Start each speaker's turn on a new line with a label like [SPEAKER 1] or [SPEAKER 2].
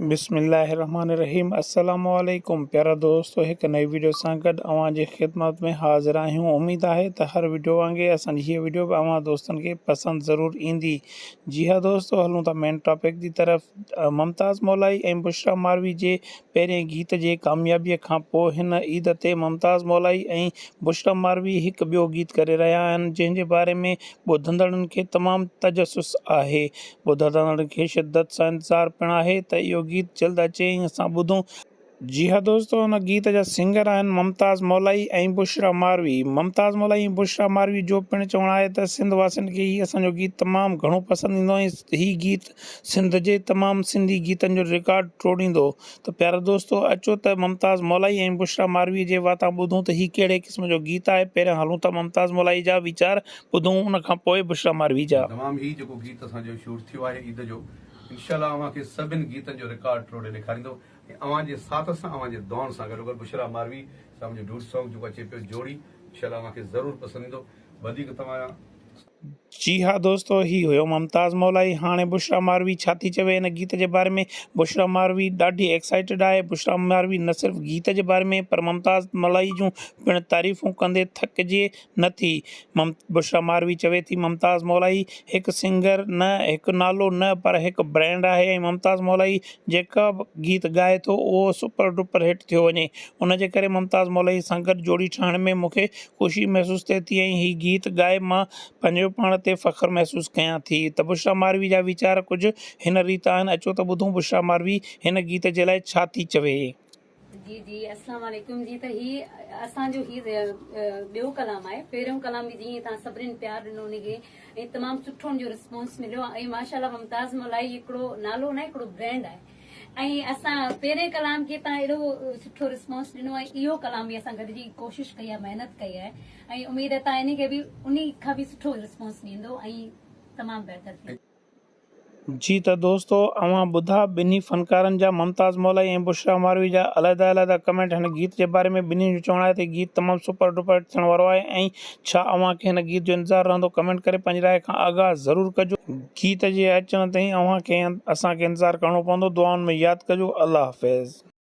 [SPEAKER 1] بسم الله الرحمن الرحيم السلام عليڪم پيارا دوستو هڪ نئين ويڊيو سان گڏ اوهان جي خدمت ۾ حاضر آهيون اميد آهي ته هر ويڊيو وانگي اسان جي هيء ويڊيو به اوهان دوستن کي پسند ضرور ايندي جي ها دوستو هلون ٿا مين ٽاپڪ جي طرف ممتاز مولائي ۽ بشرا ماروي جي پهرين گيت جي ڪاميابي کان پوء هن عيد تي ممتاز مولائي ۽ بشرا ماروي هڪ ٻيو گيت ڪري رهيا آهن جنهن جي باري ۾ ٻڌندڙن کي تمام تجسس آهي ٻڌندڙن کي شدت سان انتظار پڻ آهي ته اهو گيت جلد اچي ۽ اسان ٻڌون. جي ها دوستو ان گيت جا سنگر آهن ممتاز مولائي ۽ بشريٰ ماروي. ممتاز مولائي ۽ بشريٰ ماروي جو پڻ چوڻ آهي ته سنڌ واسين کي هي اسان جو گيت تمام گهڻو پسند ايندو ۽ هي گيت سنڌ جي تمام سنڌي گيتن جو رڪارڊ ٽوڙيندو ته پيارا دوستو اچو ته ممتاز مولائي ۽ بشريٰ ماروي جي واتان ٻڌون ته هي ڪهڙي قسم جو گيت آهي پهريان هلون ٿا ممتاز مولائي جا ويچار ٻڌون ان کان پوء بشريٰ ماروي جا.
[SPEAKER 2] تمام هي جيڪو گيت اسان جو شوٽ ٿيو آهي عيد جو انشاء الله اوهان کي سڀن گيتن جو رڪارڊ ٽوڙي ڏيکاريندو ۽ اوهان جي ساٿ سان اوهان جي دعائن سان گڏوگڏ بشريٰ ماروي سان منهنجو ڊوٽ سانگ جيڪو اچي پيو جوڙي انشاء الله اوهان کي ضرور پسند ايندو وڌيڪ توهان
[SPEAKER 1] جي ها دوستو هي هيو ممتاز مولائي هاڻي بشريٰ ماروي ڇا ٿي چوي هن گيت جي باري ۾ بشريٰ ماروي ڏاڍي ايڪسائيٽيڊ آهي بشريٰ ماروي نه صرف گيت جي باري ۾ پر ممتاز مولائي جون پڻ تعريفون ڪندي ٿڪجي نه ٿي بشريٰ ماروي چوي ٿي ممتاز مولائي هڪ سنگر نه هڪ نالو نه پر هڪ برانڊ آهي ۽ ممتاز مولائي جيڪا به گيت ڳائي ٿو اهو سپر ڊپر هٽ ٿيو وڃي ان جي ڪري ممتاز مولائي سان گڏ جوڙي ٺاهڻ ۾ مون کي خوشي محسوس ٿئي ٿي ۽ هي گيت ڳائي مان پنهنجو پاڻ تي فخر محسوس ڪيان ٿي ته بشريٰ ماروي جا ويچار ڪجهه هن ريت آهن اچو ته ٻڌون بشريٰ ماروي هن گيت جي لاء ڇا ٿي چوي.
[SPEAKER 3] جي جي اسلام عليڪم جي ته هي اسان جو هي ٻيو ڪلام آهي پهريون ڪلام به جيئن توهان سڀنين پيار ڏنو ان کي ۽ تمام سٺو ان جو رسپانس مليو ۽ ماشاءالله ممتاز مولائي هڪڙو نالو نه هڪڙو برانڊ آهي ۽ اسان پهرين ڪلام کي تان اهڙو سٺو رسپانس ڏنو ۽ اهو ڪلام به اسان گڏجي ڪوشش ڪئي آهي محنت ڪئي آهي ۽ اميد آهي تان انهي کي به انهي کان به سٺو رسپانس ڏيندو ۽ تمام بهتر ٿيندو.
[SPEAKER 1] جي ته دوستو اوهان ٻڌا ٻنهي فنڪارن جا ممتاز مولائي ۽ بشريٰ ماروي جا علحده علحده ڪمينٽ هن گيت جي باري ۾ ٻنهي جو چوڻ آهي ته هي گيت تمام سپر ڊپر هٽ ٿيڻ وارو آهي ۽ ڇا اوهان کي هن گيت جو انتظار رهندو ڪمينٽ ڪري پنهنجي راء کان آگاهه ضرور ڪجو. گيت جي اچڻ تائين اوهان کي ۽ اسان کي انتظار ڪرڻو پوندو دعائن ۾ ياد ڪجو الله حافظ.